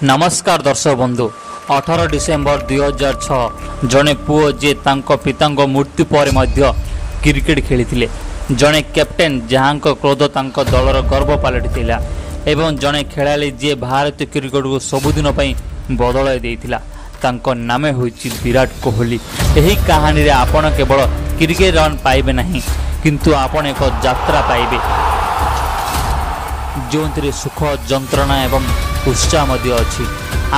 ନମସ୍କାର ଦର୍ଶକ ବନ୍ଧୁ, 18 ଡିସେମ୍ବର 2006, ଜଣେ ପୁଅ ଯିଏ ତାଙ୍କ ପିତାଙ୍କ ମୃତ୍ୟୁ ପରେ ମଧ୍ୟ କ୍ରିକେଟ ଖେଳିଥିଲେ, ଜଣେ କ୍ୟାପ୍ଟେନ୍ ଯାହାଙ୍କ କ୍ରୋଧ ତାଙ୍କ ଦଳର ଗର୍ବ ପାଲଟିଥିଲା ଏବଂ ଜଣେ ଖେଳାଳି ଯିଏ ଭାରତୀୟ କ୍ରିକେଟକୁ ସବୁଦିନ ପାଇଁ ବଦଳାଇ ଦେଇଥିଲା, ତାଙ୍କ ନାମ ହେଉଛି ବିରାଟ କୋହଲି। ଏହି କାହାଣୀରେ ଆପଣ କେବଳ କ୍ରିକେଟ ରନ୍ ପାଇବେ ନାହିଁ, କିନ୍ତୁ ଆପଣ ଏକ ଯାତ୍ରା ପାଇବେ ଯେଉଁଥିରେ ସୁଖ, ଯନ୍ତ୍ରଣା ଏବଂ ଉତ୍ସାହ ମଧ୍ୟ ଅଛି।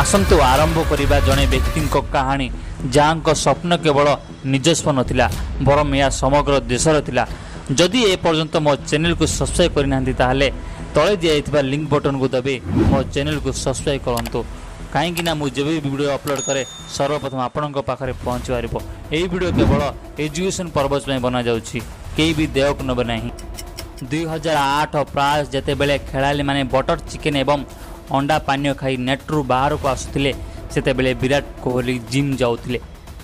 ଆସନ୍ତୁ ଆରମ୍ଭ କରିବା ଜଣେ ବ୍ୟକ୍ତିଙ୍କ କାହାଣୀ ଯାହାଙ୍କ ସ୍ୱପ୍ନ କେବଳ ନିଜସ୍ୱ ନଥିଲା, ବରଂ ଏହା ସମଗ୍ର ଦେଶର ଥିଲା। ଯଦି ଏପର୍ଯ୍ୟନ୍ତ ମୋ ଚ୍ୟାନେଲକୁ ସବସ୍କ୍ରାଇବ୍ କରିନାହାନ୍ତି, ତାହେଲେ ତଳେ ଦିଆଯାଇଥିବା ଲିଙ୍କ ବଟନକୁ ଦବାଇ ମୋ ଚ୍ୟାନେଲକୁ ସବସ୍କ୍ରାଇବ୍ କରନ୍ତୁ, କାହିଁକିନା ମୁଁ ଯେବେ ବି ଭିଡ଼ିଓ ଅପଲୋଡ଼ କରେ ସର୍ବପ୍ରଥମ ଆପଣଙ୍କ ପାଖରେ ପହଞ୍ଚି ପାରିବ। ଏହି ଭିଡ଼ିଓ କେବଳ ଏଜୁକେସନ୍ ପର୍ପଜ୍ ପାଇଁ ବନାଯାଉଛି, କେହି ବି ଦେହକୁ ନେବେ ନାହିଁ। 2008 ପ୍ରାୟ ଯେତେବେଳେ ଖେଳାଳିମାନେ ବଟର ଚିକେନ୍ ଏବଂ ଅଣ୍ଡା ପାନୀୟ ଖାଇ ନେଟ୍ରୁ ବାହାରକୁ ଆସୁଥିଲେ, ସେତେବେଳେ ବିରାଟ କୋହଲି ଜିମ୍ ଯାଉଥିଲେ।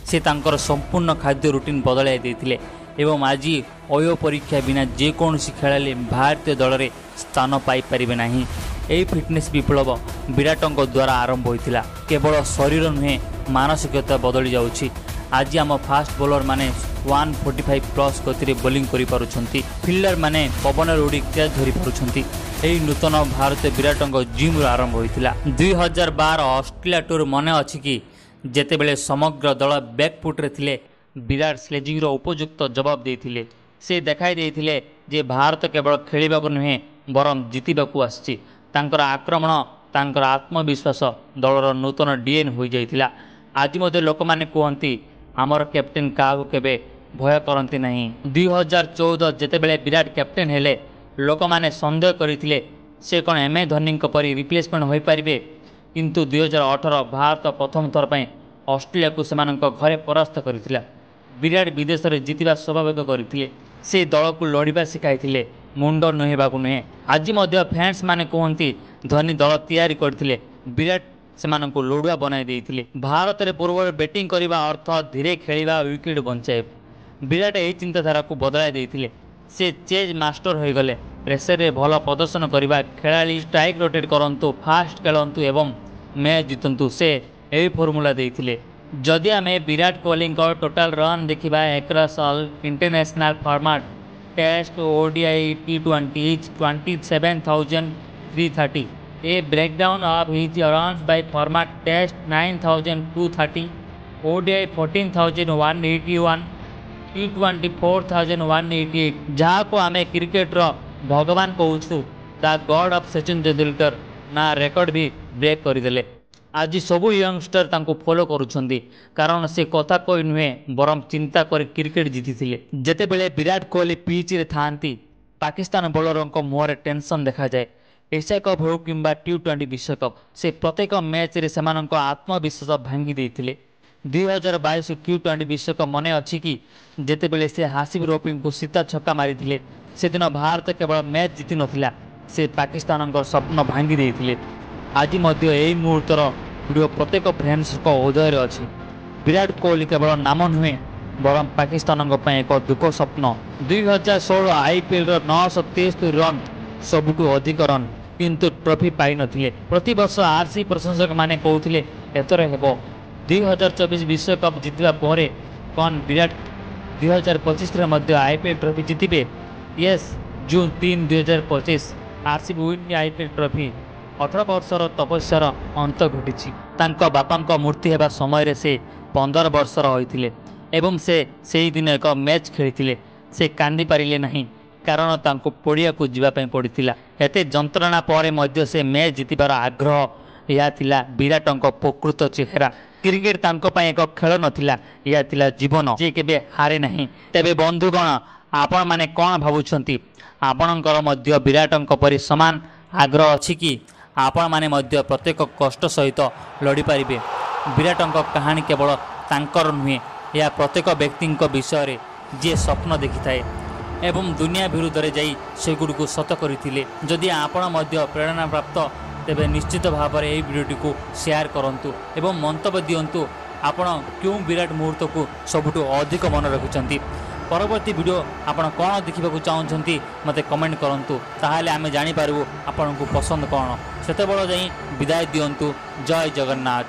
ସେ ତାଙ୍କର ସମ୍ପୂର୍ଣ୍ଣ ଖାଦ୍ୟ ରୁଟିନ୍ ବଦଳାଇ ଦେଇଥିଲେ ଏବଂ ଆଜି ଅୟ ପରୀକ୍ଷା ବିନା ଯେକୌଣସି ଖେଳାଳି ଭାରତୀୟ ଦଳରେ ସ୍ଥାନ ପାଇପାରିବେ ନାହିଁ। ଏହି ଫିଟନେସ୍ ବିପ୍ଳବ ବିରାଟଙ୍କ ଦ୍ୱାରା ଆରମ୍ଭ ହୋଇଥିଲା। କେବଳ ଶରୀର ନୁହେଁ, ମାନସିକତା ବଦଳି ଯାଉଛି। ଆଜି ଆମ ଫାଷ୍ଟ ବୋଲରମାନେ 145 ପ୍ଲସ୍ ଗତିରେ ବୋଲିଂ କରିପାରୁଛନ୍ତି, ଫିଲ୍ଡରମାନେ ପବନରେ ଉଡ଼ି କ୍ୟାଚ୍ ଧରିପାରୁଛନ୍ତି। ଏହି ନୂତନ ଭାରତୀୟ ବିରାଟଙ୍କ ଜିମ୍ରୁ ଆରମ୍ଭ ହୋଇଥିଲା। 2012 ଅଷ୍ଟ୍ରେଲିଆ ଟୁର୍ ମନେ ଅଛି କି? ଯେତେବେଳେ ସମଗ୍ର ଦଳ ବ୍ୟାକଫୁଟ୍ରେ ଥିଲେ, ବିରାଟ ସ୍ଲେଜିଂର ଉପଯୁକ୍ତ ଜବାବ ଦେଇଥିଲେ। ସେ ଦେଖାଇ ଦେଇଥିଲେ ଯେ ଭାରତ କେବଳ ଖେଳିବାକୁ ନୁହେଁ, ବରଂ ଜିତିବାକୁ ଆସିଛି। ତାଙ୍କର ଆକ୍ରମଣ, ତାଙ୍କର ଆତ୍ମବିଶ୍ୱାସ ଦଳର ନୂତନ ଡିଏନ୍ ହୋଇଯାଇଥିଲା। ଆଜି ମଧ୍ୟ ଲୋକମାନେ କୁହନ୍ତି, ଆମର କ୍ୟାପ୍ଟେନ୍ କାହାକୁ କେବେ ଭୟ କରନ୍ତି ନାହିଁ। 2014 ଯେତେବେଳେ ବିରାଟ କ୍ୟାପ୍ଟେନ୍ ହେଲେ, ଲୋକମାନେ ସନ୍ଦେହ କରିଥିଲେ ସେ କ'ଣ ଏମ୍ ଏସ୍ ଧୋନିଙ୍କ ପରି ରିପ୍ଲେସମେଣ୍ଟ ହୋଇପାରିବେ? କିନ୍ତୁ 2018 ଭାରତ ପ୍ରଥମ ଥର ପାଇଁ ଅଷ୍ଟ୍ରେଲିଆକୁ ସେମାନଙ୍କ ଘରେ ପରାସ୍ତ କରିଥିଲା। ବିରାଟ ବିଦେଶରେ ଜିତିବା ସ୍ୱାଭାବିକ କରିଥିଲେ। ସେ ଦଳକୁ ଲଢ଼ିବା ଶିଖାଇଥିଲେ, ମୁଣ୍ଡ ନୁହେଁବାକୁ ନୁହେଁ। ଆଜି ମଧ୍ୟ ଫ୍ୟାନ୍ସ ମାନେ କୁହନ୍ତି, ଧୋନି ଦଳ ତିଆରି କରିଥିଲେ, ବିରାଟ ସେମାନଙ୍କୁ ଲଢ଼ୁଆ ବନାଇ ଦେଇଥିଲେ। ଭାରତରେ ପୂର୍ବରୁ ବ୍ୟାଟିଂ କରିବା ଅର୍ଥ ଧୀରେ ଖେଳିବା, ୱିକେଟ୍ ବଞ୍ଚାଇବା। ବିରାଟ ଏହି ଚିନ୍ତାଧାରାକୁ ବଦଳାଇ ଦେଇଥିଲେ। ସେ ଚେଜ୍ ମାଷ୍ଟର ହୋଇଗଲେ। ପ୍ରେସରରେ ଭଲ ପ୍ରଦର୍ଶନ କରିବା ଖେଳାଳି ଷ୍ଟ୍ରାଇକ୍ ରୋଟେଟ୍ କରନ୍ତୁ, ଫାଷ୍ଟ ଖେଳନ୍ତୁ ଏବଂ ମ୍ୟାଚ୍ ଜିତନ୍ତୁ, ସେ ଏହି ଫର୍ମୁଲା ଦେଇଥିଲେ। ଯଦି ଆମେ ବିରାଟ କୋହଲିଙ୍କ ଟୋଟାଲ୍ ରନ୍ ଦେଖିବା across all international format, Test, ODI, T20, is 27,330. A breakdown of his runs by format: Test 9230, ODI 14,181, T20 4188. ଯାହାକୁ ଆମେ କ୍ରିକେଟର ଭଗବାନ କହୁଛୁ, ଦ ଗଡ୍ ଅଫ୍ ସଚିନ ତେନ୍ଦୁଲକର ନା ରେକର୍ଡ ବି ବ୍ରେକ୍ କରିଦେଲେ। ଆଜି ସବୁ ୟଙ୍ଗଷ୍ଟର ତାଙ୍କୁ ଫଲୋ କରୁଛନ୍ତି, କାରଣ ସେ କଥା କହି ନୁହେଁ, ବରଂ ଚିନ୍ତା କରି କ୍ରିକେଟ ଜିତିଥିଲେ। ଯେତେବେଳେ ବିରାଟ କୋହଲି ପିଚ୍ରେ ଥାଆନ୍ତି, ପାକିସ୍ତାନ ବୋଲରଙ୍କ ମୁହଁରେ ଟେନସନ୍ ଦେଖାଯାଏ। ଏସିଆ କପ୍ ହେଉ କିମ୍ବା ଟି20 ବିଶ୍ୱକପ୍, ସେ ପ୍ରତ୍ୟେକ ମ୍ୟାଚ୍ରେ ସେମାନଙ୍କ ଆତ୍ମବିଶ୍ୱାସ ଭାଙ୍ଗି ଦେଇଥିଲେ। 2022 ଟି20 ବିଶ୍ୱକପ୍ ମନେ ଅଛି କି? ଯେତେବେଳେ ସେ ହାସିବ ରଫିଙ୍କୁ ସିଧା ଛକା ମାରିଥିଲେ? ସେଦିନ ଭାରତ କେବଳ ମ୍ୟାଚ୍ ଜିତିନଥିଲା, ସେ ପାକିସ୍ତାନଙ୍କ ସ୍ୱପ୍ନ ଭାଙ୍ଗି ଦେଇଥିଲେ। ଆଜି ମଧ୍ୟ ଏହି ମୁହୂର୍ତ୍ତର ଭିଡ଼ିଓ ପ୍ରତ୍ୟେକ ଫ୍ୟାନ୍ସଙ୍କ ହୃଦୟରେ ଅଛି। ବିରାଟ କୋହଲି କେବଳ ନାମ ନୁହେଁ, ବରଂ ପାକିସ୍ତାନଙ୍କ ପାଇଁ ଏକ ଦୁଃଖ ସ୍ୱପ୍ନ। 2016 ଆଇପିଏଲ୍ର 973 ରନ୍ ସବୁଠୁ ଅଧିକ ରନ୍, କିନ୍ତୁ ଟ୍ରଫି ପାଇନଥିଲେ। ପ୍ରତିବର୍ଷ ଆରସିବି ପ୍ରଶଂସକମାନେ କହୁଥିଲେ, ଏଥର ହେବ। 2024 ବିଶ୍ୱକପ୍ ଜିତିବା ପରେ କ'ଣ ବିରାଟ 2025ରେ ମଧ୍ୟ ଆଇପିଏଲ୍ ଟ୍ରଫି ଜିତିବେ? Yes, June 3, 2025, RCB win IPL trophy. 18 ବର୍ଷର ତପସ୍ୟାର ଅନ୍ତ ଘଟିଛି। ତାଙ୍କ ବାପାଙ୍କ ମୃତ୍ୟୁ ହେବା ସମୟରେ ସେ 15 ବର୍ଷର ହୋଇଥିଲେ ଏବଂ ସେ ସେହିଦିନ ଏକ ମ୍ୟାଚ୍ ଖେଳିଥିଲେ। ସେ କାନ୍ଦି ପାରିଲେ ନାହିଁ, କାରଣ ତାଙ୍କୁ ପଡ଼ିଆକୁ ଯିବା ପାଇଁ ପଡ଼ିଥିଲା। ଏତେ ଯନ୍ତ୍ରଣା ପରେ ମଧ୍ୟ ସେ ମ୍ୟାଚ୍ ଜିତିବାର ଆଗ୍ରହ, ଏହା ଥିଲା ବିରାଟଙ୍କ ପ୍ରକୃତ ଚେହେରା। କ୍ରିକେଟ ତାଙ୍କ ପାଇଁ ଏକ ଖେଳ ନଥିଲା, ଏହା ଥିଲା ଜୀବନ ଯିଏ କେବେ ହାରେ ନାହିଁ। ତେବେ ବନ୍ଧୁଗଣ, ଆପଣମାନେ କ'ଣ ଭାବୁଛନ୍ତି? ଆପଣଙ୍କର ମଧ୍ୟ ବିରାଟଙ୍କ ପରି ସମାନ ଆଗ୍ରହ ଅଛି କି? ଆପଣମାନେ ମଧ୍ୟ ପ୍ରତ୍ୟେକ କଷ୍ଟ ସହିତ ଲଢ଼ିପାରିବେ? ବିରାଟଙ୍କ କାହାଣୀ କେବଳ ତାଙ୍କର ନୁହେଁ, ଏହା ପ୍ରତ୍ୟେକ ବ୍ୟକ୍ତିଙ୍କ ବିଷୟରେ ଯିଏ ସ୍ୱପ୍ନ ଦେଖିଥାଏ ଏବଂ ଦୁନିଆ ବିରୁଦ୍ଧରେ ଯାଇ ସେଗୁଡ଼ିକୁ ସତ କରିଥିଲେ। ଯଦି ଆପଣ ମଧ୍ୟ ପ୍ରେରଣା ପ୍ରାପ୍ତ, ତେବେ ନିଶ୍ଚିତ ଭାବରେ ଏହି ଭିଡ଼ିଓଟିକୁ ସେୟାର କରନ୍ତୁ ଏବଂ ମନ୍ତବ୍ୟ ଦିଅନ୍ତୁ, ଆପଣ କେଉଁ ବିରାଟ ମୁହୂର୍ତ୍ତକୁ ସବୁଠୁ ଅଧିକ ମନେ ରଖିଛନ୍ତି। ପରବର୍ତ୍ତୀ ଭିଡ଼ିଓ ଆପଣ କ'ଣ ଦେଖିବାକୁ ଚାହୁଁଛନ୍ତି ମୋତେ କମେଣ୍ଟ କରନ୍ତୁ, ତାହେଲେ ଆମେ ଜାଣିପାରିବୁ ଆପଣଙ୍କୁ ପସନ୍ଦ କ'ଣ। ସେତେବେଳେ ଯାଇ ବିଦାୟ ଦିଅନ୍ତୁ। ଜୟ ଜଗନ୍ନାଥ।